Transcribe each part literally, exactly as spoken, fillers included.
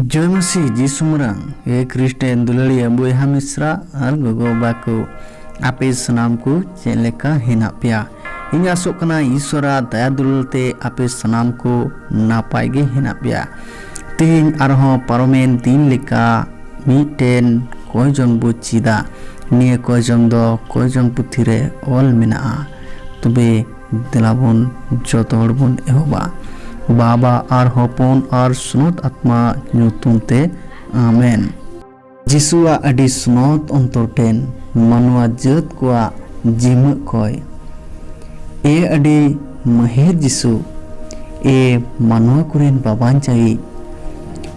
ᱡᱚᱭ ᱢᱟᱹᱥᱤ ᱡᱤᱥᱩ ᱢᱟᱨᱟᱝ᱾ ᱮ ᱠᱷᱨᱤᱥᱴᱮᱱ ᱫᱩᱞᱟᱹᱲᱤᱭᱟᱹ ᱵᱚᱭᱦᱟ ᱢᱤᱥᱨᱟ ᱟᱨ ᱜᱚᱜᱚ ᱵᱟᱵᱟ ᱠᱚ, ᱟᱯᱮ ᱥᱟᱱᱟᱢ ᱠᱚ ᱪᱮᱫ ᱞᱮᱠᱟ ᱦᱮᱱᱟᱜ ᱯᱮᱭᱟ? ᱤᱧ ᱟᱥᱚᱜ ᱠᱟᱱᱟ ᱤᱥᱣᱚᱨᱟᱜ ᱫᱟᱭᱟ ᱫᱩᱞᱟᱹᱲ ᱛᱮ ᱟᱯᱮ ᱥᱟᱱᱟᱢ ᱠᱚ ᱱᱟᱯᱟᱭ ᱜᱮ ᱦᱮᱱᱟᱜ ᱯᱮᱭᱟ᱾ ᱛᱮᱦᱮᱧ ᱟᱨᱦᱚᱸ ᱯᱟᱨᱚᱢᱮᱱ ᱫᱤᱱ ᱞᱮᱠᱟ ᱢᱤᱫᱴᱮᱱ ᱠᱚᱭᱡᱚᱱ ᱵᱚ ᱪᱮᱫᱟ᱾ ᱱᱤᱭᱟᱹ ᱠᱚᱭᱡᱚᱱ ᱫᱚ ᱠᱚᱭᱡᱚᱱ ᱯᱩᱛᱷᱤ ᱨᱮ ᱚᱞ ᱢᱮᱱᱟᱜᱼᱟ᱾ ᱛᱚᱵᱮ ᱫᱮᱞᱟ ᱵᱚᱱ ᱡᱚᱛᱚ ᱦᱚᱲ ᱵᱚᱱ ᱮᱦᱚᱵᱟ᱾ ᱵᱟᱵᱟ ᱟᱨ ᱦᱚᱯᱚᱱ ᱟᱨ ᱥᱩᱱᱚᱛ ᱟᱛᱢᱟ ᱧᱩᱛᱩᱢ ᱛᱮ, ᱟᱢᱮᱱ᱾ ᱡᱤᱥᱩᱣᱟᱜ ᱟᱹᱰᱤ ᱥᱩᱱᱚᱛ ᱚᱱᱛᱚᱨ ᱴᱷᱮᱱ ᱢᱟᱱᱣᱟ ᱡᱟᱹᱛ ᱠᱚᱣᱟᱜ ᱡᱤᱢᱟᱹᱜ ᱠᱚᱭ᱾ ᱮ ᱟᱹᱰᱤ ᱢᱟᱹᱦᱤᱨ ᱡᱤᱥᱩ, ᱮ ᱢᱟᱱᱣᱟ ᱠᱚᱨᱮᱱ ᱵᱟᱵᱟᱧᱪᱟᱭᱤᱡ,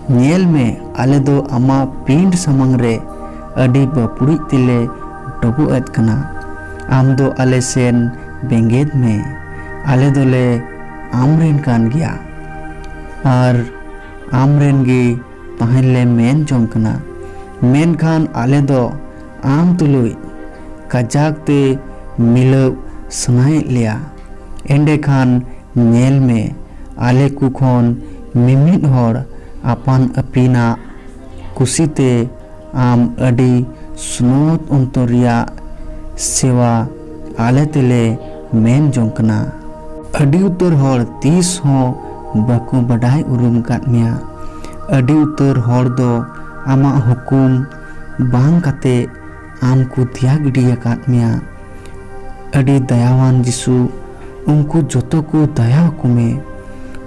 ᱧᱮᱞ ᱢᱮ, ᱟᱞᱮ ᱫᱚ ᱟᱢᱟᱜ ᱯᱤᱸᱰ ᱥᱟᱢᱟᱝ ᱨᱮ ᱟᱹᱰᱤ ᱵᱟᱹᱯᱲᱩᱡ ᱛᱮᱞᱮ ᱰᱚᱵᱚᱜ ᱮᱫ ᱠᱟᱱᱟ᱾ ᱟᱢ ᱫᱚ ᱟᱞᱮ ᱥᱮᱱ ᱵᱮᱸᱜᱮᱫ ᱢᱮ, ᱟᱞᱮ ᱫᱚᱞᱮ ᱟᱢ ᱨᱮᱱ ᱠᱟᱱ ᱜᱮᱭᱟ ᱟᱨ ᱟᱢ ᱨᱮᱱ ᱜᱮ ᱛᱟᱦᱮᱱ ᱞᱮ ᱢᱮᱱ ᱡᱚᱝ ᱠᱟᱱᱟ, ᱢᱮᱱᱠᱷᱟᱱ ᱟᱞᱮ ᱫᱚ ᱟᱢ ᱛᱩᱞᱩᱡ ᱠᱟᱡᱟᱠ ᱛᱮ ᱢᱤᱞᱟᱹᱣ ᱥᱟᱱᱟᱭᱮᱫ ᱞᱮᱭᱟ᱾ ᱮᱸᱰᱮᱠᱷᱟᱱ ᱧᱮᱞ ᱢᱮ, ᱟᱞᱮ ᱠᱚ ᱠᱷᱚᱱ ᱢᱤᱢᱤᱫ ᱦᱚᱲ ᱟᱯᱟᱱ ᱟᱹᱯᱤᱱᱟᱜ ᱠᱩᱥᱤᱛᱮ ᱟᱢ ᱟᱹᱰᱤ ᱥᱩᱱᱚᱛ ᱚᱱᱛᱚᱨ ᱨᱮᱭᱟᱜ ᱥᱮᱣᱟ ᱟᱞᱮ ᱛᱮᱞᱮ ᱢᱮᱱ ᱡᱚᱝ ᱠᱟᱱᱟ᱾ ᱟᱹᱰᱤ ᱩᱛᱟᱹᱨ ᱦᱚᱲ ᱛᱤᱥ ᱦᱚᱸ ᱵᱟᱠᱚ ᱵᱟᱰᱟᱭ ᱩᱨᱩᱢ ᱟᱠᱟᱫ ᱢᱮᱭᱟ᱾ ᱟᱹᱰᱤ ᱩᱛᱟᱹᱨ ᱦᱚᱲ ᱫᱚ ᱟᱢᱟᱜ ᱦᱩᱠᱩᱢ ᱵᱟᱝ ᱠᱟᱛᱮ ᱟᱢ ᱠᱚ ᱫᱮᱭᱟ ᱜᱤᱰᱤ ᱟᱠᱟᱫ ᱢᱮᱭᱟ᱾ ᱟᱹᱰᱤ ᱫᱟᱭᱟᱣᱟᱱ ᱡᱤᱥᱩ, ᱩᱱᱠᱩ ᱡᱚᱛᱚ ᱠᱚ ᱫᱟᱭᱟ ᱟᱠᱚ ᱢᱮ᱾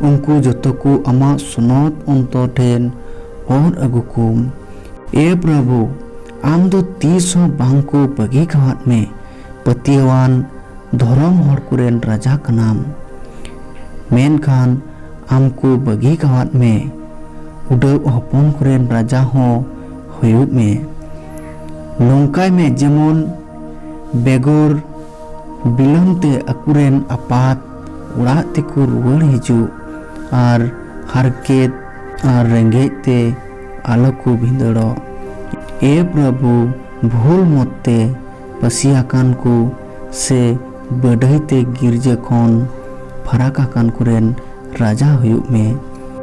ᱩᱱᱠᱩ ᱡᱚᱛᱚ ᱠᱚ ᱟᱢᱟᱜ ᱥᱚᱱᱚᱛ ᱚᱱᱛᱚᱨ ᱴᱷᱮᱱ ᱚᱨ ᱟᱹᱜᱩ ᱠᱚᱢ᱾ ᱮ ᱯᱨᱚᱵᱷᱩ, ᱟᱢ ᱫᱚ ᱛᱤᱥ ᱦᱚᱸ ᱵᱟᱝ ᱠᱚ ᱵᱟᱹᱜᱤ ᱠᱟᱣᱟᱫ ᱢᱮ᱾ ᱯᱟᱹᱛᱭᱟᱹᱣᱟᱱ ᱫᱷᱚᱨᱚᱢ ᱦᱚᱲ ᱠᱚᱨᱮᱱ ᱨᱟᱡᱟ ᱠᱟᱱᱟᱢ, ᱢᱮᱱᱠᱷᱟᱱ ᱟᱢ ᱠᱚ ᱵᱟᱹᱜᱤ ᱠᱟᱣᱟᱫ ᱢᱮ᱾ ᱩᱰᱟᱹᱜ ᱦᱚᱯᱚᱱ ᱠᱚᱨᱮᱱ ᱨᱟᱡᱟ ᱦᱚᱸ ᱦᱩᱭᱩᱜ ᱢᱮ᱾ ᱱᱚᱝᱠᱟᱭ ᱢᱮ ᱡᱮᱢᱚᱱ ᱵᱮᱜᱚᱨ ᱵᱤᱞᱚᱢ ᱛᱮ ᱟᱠᱚᱨᱮᱱ ᱟᱯᱟᱛ ᱚᱲᱟᱜ ᱛᱮᱠᱚ ᱨᱩᱣᱟᱹᱲ ᱦᱤᱡᱩᱜ ᱟᱨ ᱦᱟᱨᱠᱮᱛ ᱟᱨ ᱨᱮᱸᱜᱮᱡ ᱛᱮ ᱟᱞᱚ ᱠᱚ ᱵᱷᱤᱸᱫᱟᱹᱲᱚᱜ᱾ ᱮ ᱯᱨᱚᱵᱷᱩ, ᱵᱷᱩᱞ ᱢᱚᱛ ᱛᱮ ᱯᱟᱹᱥᱤ ᱟᱠᱟᱱ ᱠᱚ ᱥᱮ ᱵᱟᱹᱰᱟᱹᱭ ᱛᱮ ᱜᱤᱨᱡᱟᱹ ᱠᱷᱚᱱ ᱯᱷᱟᱨᱟᱠ ᱟᱠᱟᱱ ᱠᱚᱨᱮᱱ ᱨᱟᱡᱟ ᱦᱩᱭᱩᱜ ᱢᱮ᱾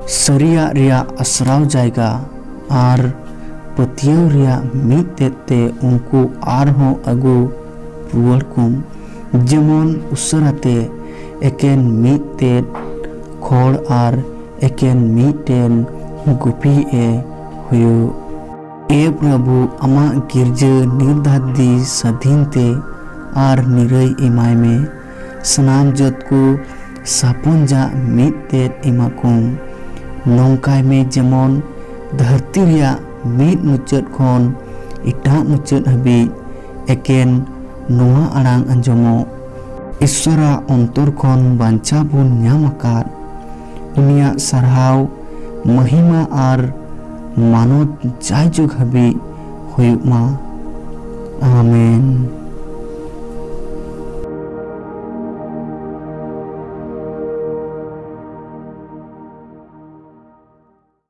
ᱥᱟᱹᱨᱤᱭᱟᱜ ᱨᱮᱭᱟᱜ ᱟᱥᱨᱟᱣ ᱡᱟᱭᱜᱟ ᱟᱨ ᱯᱟᱹᱛᱭᱟᱹᱣ ᱨᱮᱭᱟᱜ ᱢᱤᱫ ᱛᱮᱫ ᱛᱮ ᱩᱱᱠᱩ ᱟᱨᱦᱚᱸ ᱟᱹᱜᱩ ᱨᱩᱣᱟᱹᱲ ᱠᱚᱢ, ᱡᱮᱢᱚᱱ ᱩᱥᱟᱹᱨᱟ ᱛᱮ ᱮᱠᱮᱱ ᱢᱤᱫ ᱛᱮᱫ ᱠᱷᱚᱲ ᱟᱨ ᱮᱠᱮᱱ ᱢᱤᱫᱴᱮᱱ ᱜᱩᱯᱤ ᱮ ᱦᱩᱭᱩᱜ᱾ ᱮ ᱯᱨᱚᱵᱷᱩ, ᱟᱢᱟᱜ ᱜᱤᱨᱡᱟᱹ ᱱᱤᱨᱫᱷᱟᱫᱤ ᱥᱟᱹᱫᱷᱤᱱ ᱛᱮ ᱟᱨ ᱱᱤᱨᱟᱹᱭ ᱮᱢᱟᱭ ᱢᱮ᱾ ᱥᱟᱱᱟᱢ ᱡᱟᱹᱛ ᱠᱚ ᱥᱟᱯᱚᱱᱡᱟᱜ ᱢᱤᱫ ᱛᱮᱫ ᱮᱢᱟ ᱠᱚᱢ᱾ ᱱᱚᱝᱠᱟᱭ ᱢᱮ ᱡᱮᱢᱚᱱ ᱫᱷᱟᱹᱨᱛᱤ ᱨᱮᱭᱟᱜ ᱢᱤᱫ ᱢᱩᱪᱟᱹᱫ ᱠᱷᱚᱱ ᱮᱴᱟᱜ ᱢᱩᱪᱟᱹᱫ ᱦᱟᱹᱵᱤᱡ ᱮᱠᱮᱱ ᱱᱚᱣᱟ ᱟᱲᱟᱝ ᱟᱸᱡᱚᱢᱚᱜ᱾ ᱤᱥᱥᱚᱨᱟᱜ ᱚᱱᱛᱚᱨ ᱠᱷᱚᱱ ᱵᱟᱧᱪᱟᱣ ᱵᱚᱱ ᱧᱟᱢ ᱟᱠᱟᱫ, ᱩᱱᱤᱭᱟᱜ ᱥᱟᱨᱦᱟᱣ, ᱢᱚᱦᱤᱢᱟ ᱟᱨ ᱢᱟᱱᱚᱛ ᱡᱟᱭᱡᱩᱜᱽ ᱦᱟᱹᱵᱤᱡ ᱦᱩᱭᱩᱜ ᱢᱟ᱾ ᱟᱢᱮᱱ᱾